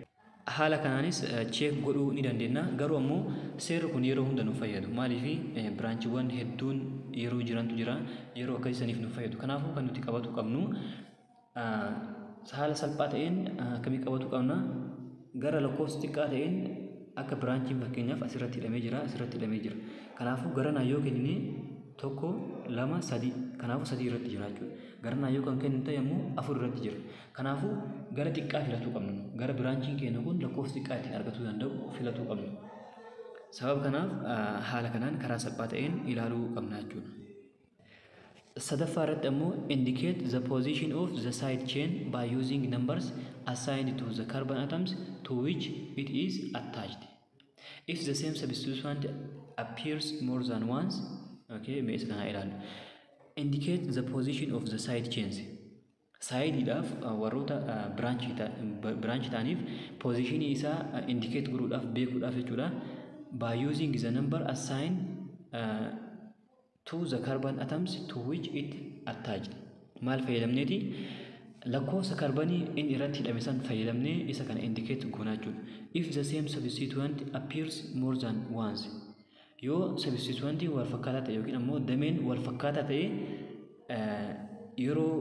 Haala kanaanis check godhuu ni dandeenya. Garuu ammoo seerri kun yeroo hunda nu fayyadu. Maaliif? Branchiiwwan hedduun yeroo jirantu jira. Yeroo akkasii saniif nu fayyadu. Kanaafuu kan nuti qabatu qabnu haala salphaa ta'een akkamii qabatu qabna? Gara lakkoofsa xiqqaa ta'een akka branchiin fakkeenyaaf asirratti hidhamee jira, asirratti hidhamee jira. Kanaafuu garanaa yoo kennine 1, 2, 3, kanaafuu 3 irratti jira jechuudha. Garanaa yoo kan kennu ta'e ammoo 4 irratti jira. Kanaafuu gara xiqqaa filatuu qabna. Gara branchiin keenya kun lakkoofsa xiqqaa ittiin argatuu danda'u filatuu qabna. Sababa kanaaf haala kanaan karaa salphaa ta'een ilaaluu qabna jechuudha. Sadaffaa irratti ammoo indicate the position of the side chain by using numbers assigned to the carbon atoms to which it is attached. If the same substituent appears more than once, okay, mee isa kana ilaallu. Indicate the position of the side chains. Sideiidhaaf warroota branch ta'aniif positionii isaa indicate godhuudhaaf, beekuudhaaf jechuudha. By using the number assigned to the carbon atoms to which it attached. Maal fayyadamneeti? Lakkoofsa kaarbanii inni irratti hidhame san fayyadamnee isa kana indicate goonaa jechuudha. If the same substituent appears more than once. Yoo substituentii wal fakkaataa ta'e yookiin ammoo dameen wal fakkaataa ta'e yeroo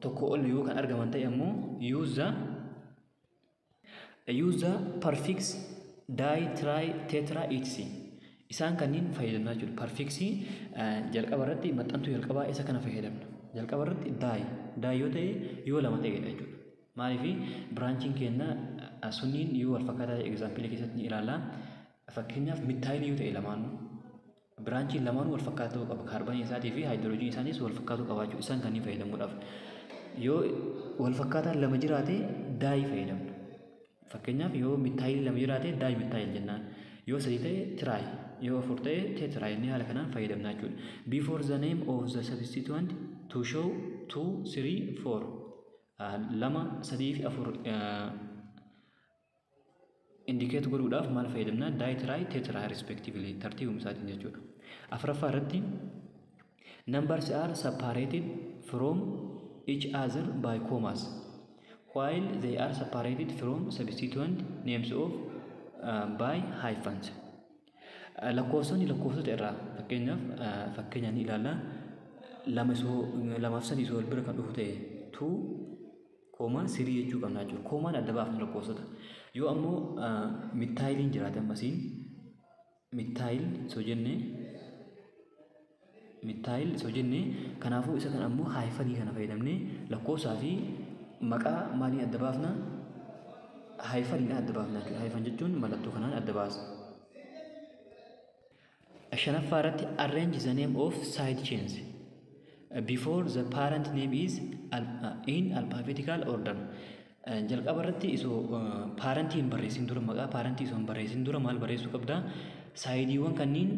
tokko ol yoo kan argaman ta'e ammoo use the prefix di, tri, tetra, etc. Isaan kanneen fayyadamnaa jechuudha. Prefixii jalqaba irratti maxxantuu jalqabaa isa kana fayyadamna. Jalqaba irratti di yoo ta'e yoo lama ta'edha jechuudha. Maaliif? Branchiin keenya sunniin yoo wal fakkaataa ta'e example keessatti ni ilaalla. Fakkeenyaaf methylii yoo ta'e, lamaanuu branchiin lamaanuu wal fakkaataa ta'uu qaba. Kaarbanii isaatii fi haayidroojinii isaanis wal fakkaatuu qabaachuu isaan kanneen fayyadamuudhaaf. Yoo wal fakkaataan lama jiraate di fayyadamna. Fakkeenyaaf yoo methylii lama jiraate dimethyl jennaan. Yoo sadii ta'e tri, yoo afur ta'e tetra inni haala kanaan fayyadamna jechuudha. Before the name of the substituent to show 2, 3, 4, 2, 3 fi 4 indicate godhuudhaaf maal fayyadamna? Di, tri, tetra respectively tartiibuma isaatiin jechuudha. Afuraffaa irratti numbers are separated from each other by commas while they are separated from substituent names of by hyphens. Lakkoofsonni lakkoofsota irraa fakkeenyaaf fakkeenyaan ni ilaalla, lama isoo lamaaf sadii isoo wal bira kan dhufu ta'e 2, 3 jechuu qabna jechuudha. Commaan adda baafna lakkoofsota. Yoo ammoo methyliin jiraate, ammasiin methyl isoo jenne, methyl isoo jenne, kanaafuu isa kana ammoo hyphenii kana fayyadamnee lakkoofsaa fi maqaa maaliin adda baafna? Hypheniin adda baafna jechuudha. Hyphen jechuun mallattoo kanaan adda baasna. Shanaffaa irratti arrange the name of side chains before the parent name is in alphabetical order. Jalqaba irratti isoo parentii hin barreessin dura, maqaa parentii isoo hin barreessin dura maal barreessuu qabda? Sideiiwwan kanneen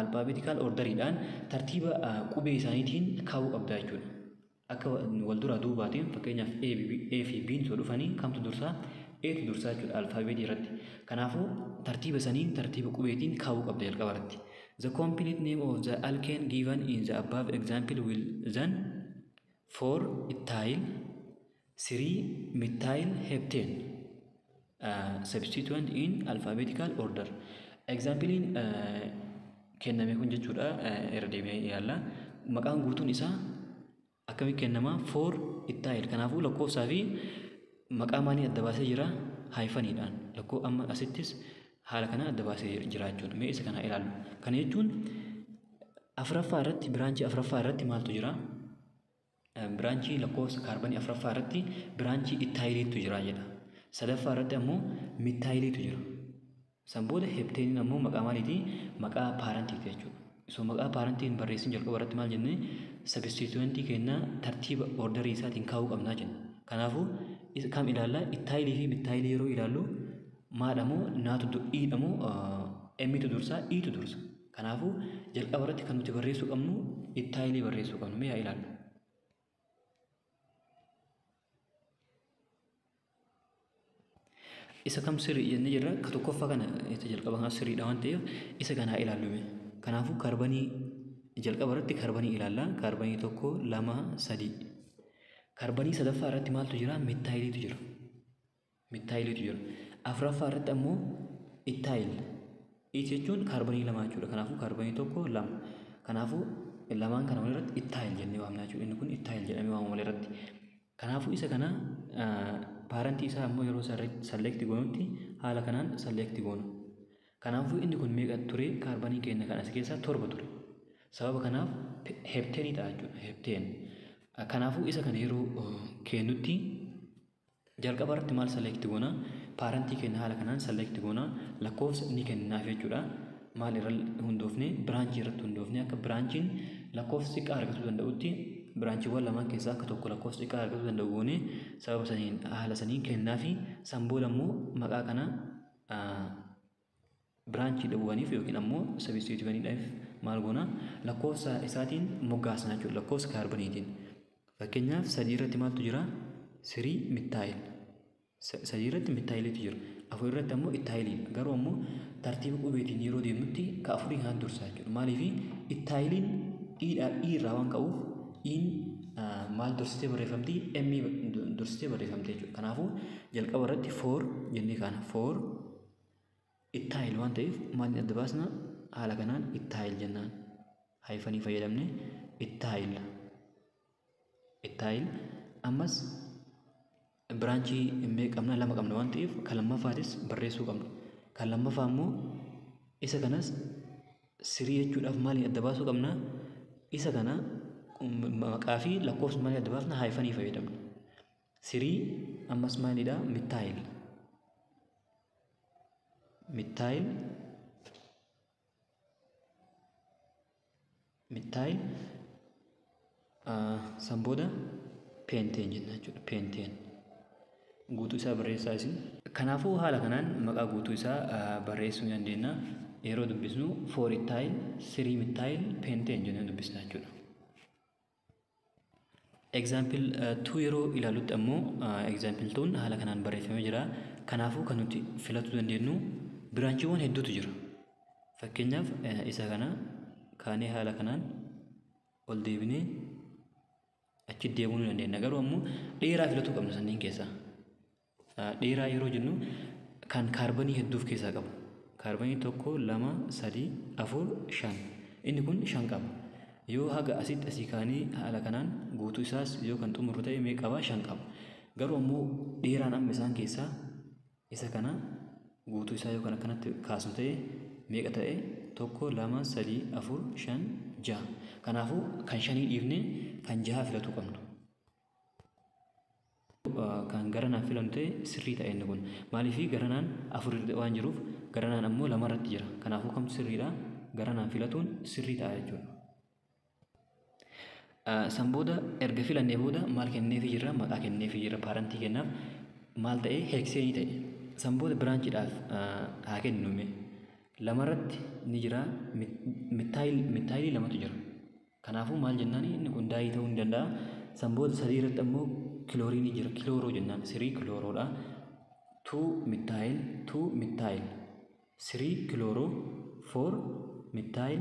alphabetical orderiidhaan tartiiba qubee isaaniitiin kaa'uu qabda jechuudha. Akka wal duraa duubaatiin, fakkeenyaaf A fi B osoo dhufanii kamtu dursaa? Atu dursaa jechuudha alfaabeetii irratti. Kanaafuu tartiiba saniin, tartiiba qubeetiin kaa'uu qabda jalqaba irratti. The complete name of the alkane given in the above example will then 4 ethyl 3 methyl heptane, substituent in alphabetical order. Exampleiin kenname kun jechuudha, irra deebi'ee ilaalla. Maqaan guutuun isaa akkamitti kennama? 4 ethyl. Kanaafuu lakkoofsaa fi maqaa maalii adda baasee jira? Hypheniidhaan. Lakkoo amma asittis haala kana adda baasee jira jechuudha. Mee isa kana ilaallu. Kana jechuun afuraffaa irratti, branchii afuraffaa irratti maaltu jira? Branchii lakkoofsa kaarbanii afuraffaa irratti branchii ethyliitu jira jedha. Sadaffaa irratti ammoo methyliitu jira. San booda heptaneiin ammoo maqaa maaliiti? Maqaa parentiiti jechuudha. Osoo maqaa parentii hin barreessin jalqaba irratti maal jennee? Substituentii keenya tartiiba orderii isaatiin kaa'uu qabnaa jenna. Kanaafuu kam ilaalla? Ethylii fi methylii yeroo ilaallu maadha moo naatu iidha moo Mitu dursaa? Iitu dursa. Kanaafuu jalqaba irratti kan nuti barreessuu qabnu ethylii barreessuu qabnu. Mee haa ilaallu. Isa kam sirrii jennee jirra? Ka tokkoffaa kana, isa jalqaba kana sirriidha waan ta'eef isa kana haa ilaallume. Kanaafuu kaarbanii jalqaba irratti kaarbanii ilaalla. Kaarbanii tokko, lama, sadii. Kaarbanii sadaffaa irratti maaltu jira? Methyliitu jira. Methyliitu jira. Afuraffaa irratti ammoo ethyl. Eth jechuun kaarbanii lama jechuudha. Kanaafuu kaarbanii tokko, lama. Kanaafuu lamaan kana walirratti ethyl jennee waamna jechuudha. Inni kun ethyl jedhamee waamama walirratti. Kanaafuu isa kana parentii isaa ammoo yeroo select goonutti haala kanaan select goona. Kanaafuu inni kun meeqa ture? Kaarbanii keenya kan as keessaa torba ture. Sababa kanaaf heptane ta'a jechuudha. Heptane. Kanaafuu isa kana yeroo kennutti jalqaba irratti maal select goona? Parentii keenya haala kanaan select goona. Lakkoofsa ni kenninaaf jechuudha. Maal irra hundoofne? Branchii irratti hundoofne. Akka branchiin lakkoofsa xiqqaa argachuu danda'utti, branchiiwwan lamaan keessaa akka tokko lakkoofsa xiqqaa argachuu danda'u goone, sababa saniin haala saniin kennaafi. San booda immoo maqaa kana branchii dhawwaniif yookiin ammoo substituentiidhaaf maal goona? Lakkoofsa isaatiin moggaasna jechuudha, lakkoofsa kaarbaniitiin. Fakkeenyaaf, sadii irratti maaltu jira? Three methyl. Sadii irratti methyliitu jira. Afur irratti ammoo ethyliidha. Garuu ammoo tartiiba qubeetiin yeroo deemnutti ka afurii kan dursaa jechuudha. Maaliif? Ethyliin iidhaa i irraa waan qabuuf, iin maal dursitee barreeffamti? M dursitee barreeffamti jechuudha. Kanaafuu jalqaba irratti four jennee kaana. Four ethyl waan ta'eef maaliin adda baasna? Haala kanaan ethyl jennaan. Hyphenii fayyadamne ethyl. Ethyl. Ammas branchii meeqa qabna? Lama qabna waan ta'eef kan lammaffaatis barreessuu qabna. Kan lammaffaa immoo isa kanas three jechuudhaaf maaliin adda baasuu qabna? Isa kana maqaa fi lakkoofsa maaliin adda baasna? Hyphenii fayyadamna. Three ammas maalidha? Methyl. Methyl. Methyl san booda pentane jenna jechuudha. Pentane. Guutuu isaa barreessaa isin. Kanaafuu haala kanaan maqaa guutuu isaa barreessuu ni dandeenya. Yeroo dubbisnu four ethyl three methyl pentane jennee dubbisna jechuudha. Example 2 yeroo ilaallutti ammoo example 2 haala kanaan barreeffamee jira. Kanaafuu kan nuti filachuu dandeenyu branchiiwwan hedduutu jira. Fakkeenyaaf, isa kana kaanee haala kanaan ol deebinee achi deemuu ni dandeenya. Garuu ammoo dheeraa filatuu qabna sanniin keessaa. Dheeraa yeroo jennu kan kaarbanii hedduu of keessaa qabu. Kaarbanii tokko, lama, sadii, afur, shan. Inni kun shan qaba. Yoo haga asitti asii kaanii haala kanaan guutuu isaas yoo kan xumuru ta'e meeqa qaba? Shan qaba. Garuu ammoo dheeraan amma isaan keessaa isa kana guutuu isaa yoo kan akkanatti kaasnu ta'e meeqa ta'e? Tokko, lama, sadii, afur, shan, jaha. Kanaafuu kan shanii dhiifnee kan jaha filatuu qabna. Kan garanaan filannu ta'e sirrii ta'e inni kun. Maaliif? Garanaan afur waan jiruuf, garanaan ammoo lama irratti jira. Kanaafuu kamtu sirriidha? Garanaan filatuun sirrii ta'a jechuudha. San booda erga filannee booda maal kenneefii jirra? Maqaa kenneefii jirra. Parentii kennaaf maal ta'e? Hexaneii ta'e. San booda branchiidhaaf haa kennume. Lamarratti ni jira, methylii lamatu jira. Kanaafuu maal jennaan? Inni kun dii ta'uu ni danda'a. San booda sadii irratti ammoo chlorinii jira. Chloro jennaan. Three chloroodha. Two methyl, two methyl. Three chloro, four methyl,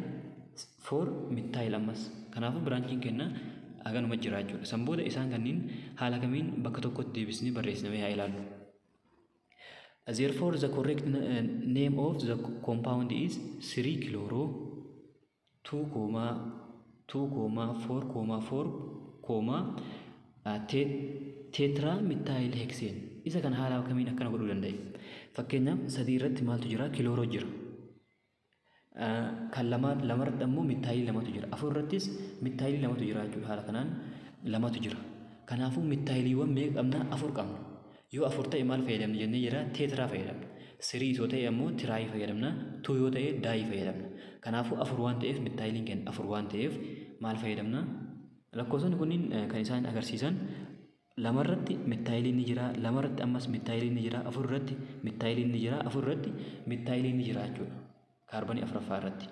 four methyl ammas. Kanaafuu branchiin kenna haganuma jira jechuudha. San booda isaan kanneen haala kamiin bakka tokkotti deebisnee barreessinee haa ilaallu. Therefore, the correct name of the compound is 3 chloro 2 comma 2 comma 4 comma 4 comma tetra methyl hexane. Isa kana haala kamiin akkana godhuu danda'e? Fakkeenyaaf, sadii irratti maaltu jira? Chloro jira. Kan lama lamarratti ammoo methylii lamatu jira. Afur irrattis methylii lamatu jira jechuudha. Haala kanaan lamatu jira. Kanaafuu methyliiwwan meeqa qabna? Afur qabna. Yoo afur ta'e maal fayyadamna jennee jira? Tetra fayyadamna. Three yoo ta'e ammoo tri fayyadamna. Two yoo ta'e di fayyadamna. Kanaafuu afur waan ta'eef, methyliin keenya afur waan ta'eef maal fayyadamna? Lakkoofsonni kunniin kan isaan agarsiisan lamarratti methyliin ni jira, lamarratti ammas methyliin ni jira, afur irratti methyliin ni jira, afur irratti methyliin ni jira jechuudha. Kaarbanii afuraffaa irratti.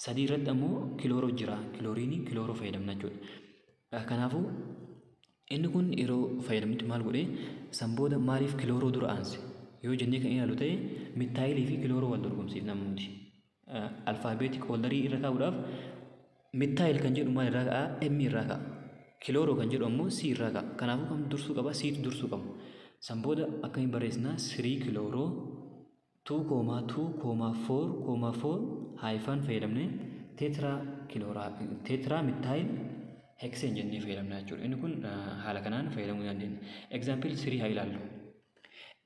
Sadii irratti ammoo chloro jira. Chlorinii chloro fayyadamna jechuudha. Kanaafuu inni kun yeroo fayyadamnutti maal godhee? San booda maaliif chloro dura aanse? Yoo jennee kan ilaallu ta'e methylii fi chloro wal dorgomsiifna nuti. Alphabetic orderii irra kaa'uudhaaf methyl kan jedhu maal irraa ka'a? M irraa ka'a. Chloro kan jedhu ammoo C irraa ka'a. Kanaafuu kam dursuu qaba? C'tu dursuu qaba. San booda akkamiin barreessina? 3 chloro 2,2,4,4 hyphen fayyadamnee tetra chloro tetra methyl hexane jennee fayyadamna jechuudha. Inni kun haala kanaan fayyadamuu dandeenya. Example 3 haa ilaallu.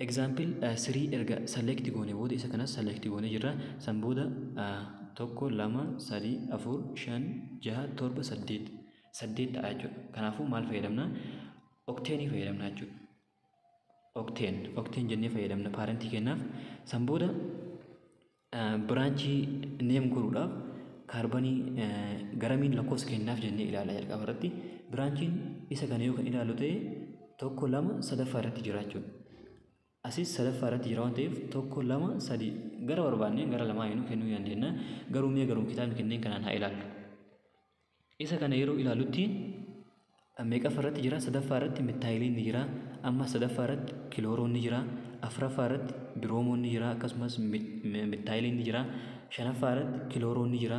Example 3 erga select goone booda isa kanas select goone jirra. San booda 1 2 3 4 5 6 7 8 8 ta'a jechuudha. Kanaafuu maal fayyadamna? Octane fayyadamna jechuudha. Octane jennee fayyadamna parentii kennaaf. San booda branchii name godhuudhaaf kaarbanii garamiin lakkoofsa kennaaf jennee ilaala jalqaba irratti. Branchiin isa kana yoo kan ilaallu ta'e 1 2 sadaffaa irratti jira jechuudha. Asis sadaffaa irratti jira waan ta'eef 1 2 3 gara barbaannee gara lamaa yenuu kennuu dandeenya. Garuu mee garuu kitaabni kenneen kanaan haa ilaallu. Isa kana yeroo ilaallutti meeqaffaa irratti jira? Sadaffaa irratti methyliin ni jira. Amma sadaffaa irratti chloroon ni jira. Afuraffaa irratti bromoon ni jira. Akkasumas methyliin ni jira. Shanaffaa irratti chloroon ni jira.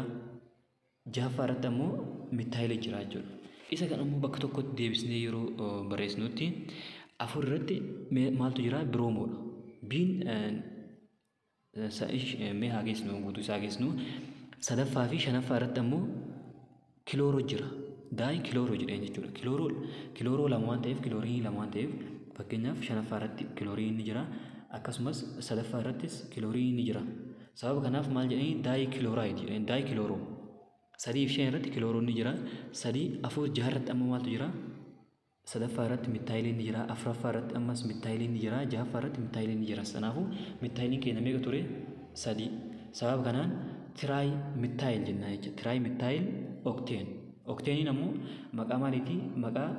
Jahaffaa irratti ammoo methylii jira jechuudha. Isa kana ammoo bakka tokkotti deebisnee yeroo barreessinutti afur irratti maaltu jira? Bromoodha. Biin mee haa geessinu, guutuu isaa geessinu. Sadaffaa fi shanaffaa irratti ammoo chloro jira. Dichloro jedheen jechuudha. Chloro lama waan ta'eef, kiloorinii lama waan ta'eef, fakkeenyaaf shanaffaa irratti kilooriin ni jira. Akkasumas sadaffaa irrattis kilooriin ni jira. Sababa kanaaf maal jedhanii dichloride jedheen, dichloro. 3 fi 5 irratti chloroon ni jira. 3 4 6 irratti ammoo maaltu jira? Sadaffaa irratti methyliin ni jira. Afuraffaa irratti ammas methyliin ni jira. Jahaffaa irratti methyliin ni jira. Kanaafuu methyliin keenya meeqa ture? 3. Sababa kanaan tri methyl jenna jechuudha. Tri methyl octane. Octaneiin ammoo maqaa maaliiti? Maqaa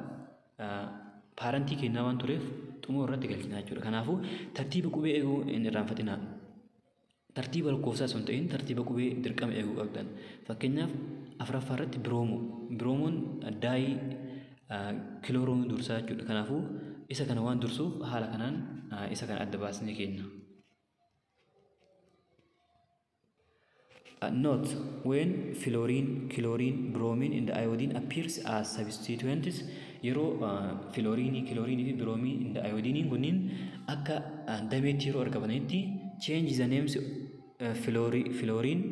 parentii kennaa waan tureef xumura irratti galchina jechuudha. Kanaafuu tartiiba qubee eeguu hin irraanfatinaa. Tartiiba lakkoofsaa osoo hin ta'in tartiiba qubee dirqama eeguu qabdan. Fakkeenyaaf afuraffaa irratti bromo. Bromoon dichloroon dursaa jechuudha. Kanaafuu isa kana waan dursuuf haala kanaan isa kana adda baasnee kenna. Note, when fluorine, chlorine, bromine and iodine appears as substituents, yeroo fluorine, chlorine fi bromine and iodine kunniin akka dameetti yeroo argamanitti, change the names fluorine, chlorine,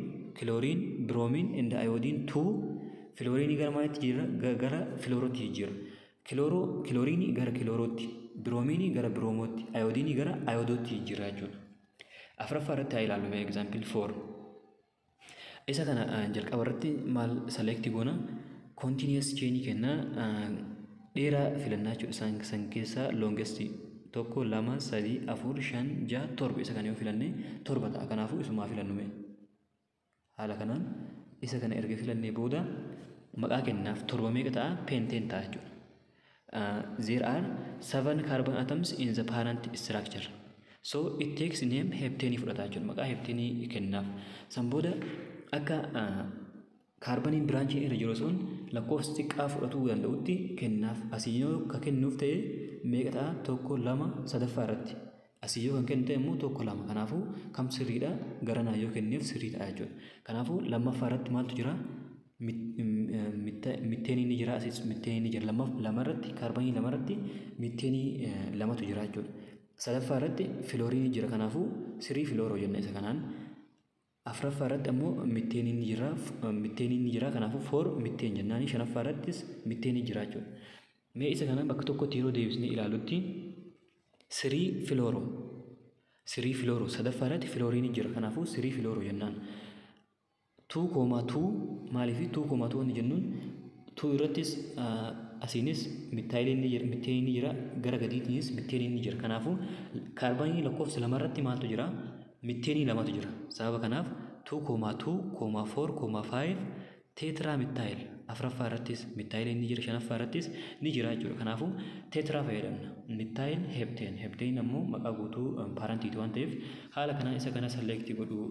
bromine and iodine to fluorine gara maalitti jijjiirra? Gara fluorootti jijjiirra. Chlorine gara chlorootti, bromine gara bromootti, iodine gara iodootti jijjiirra jechuudha. Afuraffaa irratti haa ilaallu mee example 4. Isa kana jalqaba irratti maal select goona? Continuous chain kenna dheeraa filannaa jechuudha. Isaan san keessaa longest 1 2 3 4 5 6 7 isa kana yoo filanne 7 ta'a. Kanaafuu isumaa filannu mee. Haala kanaan isa kana erga filannee booda maqaa kennaaf 7 meeqa ta'a? Pentane ta'a jechuudha. There are 7 carbon atoms in the parent structure. So it takes name heptane fudhata jechuudha. Maqaa heptane kennaaf. San booda akka kaarbaniin branchii irra jiru sun lakkoofsa xiqqaa fudhatuu danda'utti kennaaf. Asii yoo ka kennuuf ta'e meeqa ta'a? 1 2 sadaffaa irratti. Asii yoo kan kennu ta'e immoo 1 2. Kanaafuu kam sirriidha? Garanaa yoo kenneef sirrii ta'a jechuudha. Kanaafuu lammaffaa irratti maaltu jira? Methenii ni jira. Asis methenii ni jira. Lama irratti kaarbanii lama irratti methenii lamatu jira jechuudha. Sadaffaa irratti fluorinii jira. Kanaafuu 3 fluoro jenna isa kanaan. Afuraffaa irratti ammoo methenii ni jira. Methenii ni jira. Kanaafuu 4 methane jennaani. Shanaffaa irrattis methenii jira jechuudha. Mee isa kana bakka tokkotti yeroo deebisnee ilaalutti 3 fluoro 3 fluoro sadaffaa irratti fluorinii jira. Kanaafuu 3 fluoro jennaan. 2,2 maaliif 2,2 inni jennuun 2 irrattis asiinis methyliin ni jira, methenii ni jira, gara gadiitiinis methenii ni jira. Kanaafuu kaarbanii lakkoofsa lama irratti maaltu jira? Methenii lamatu jira. Sababa kanaaf 2,2,4,5 tetra methyl afuraffaa irrattis methyliin ni jira, shanaffaa irrattis ni jira jechuudha. Kanaafuu tetra fayyadamna. Methyl heptane. Heptane ammoo maqaa guutuu parentiiti waan ta'eef haala kanaan isa kana select godhuu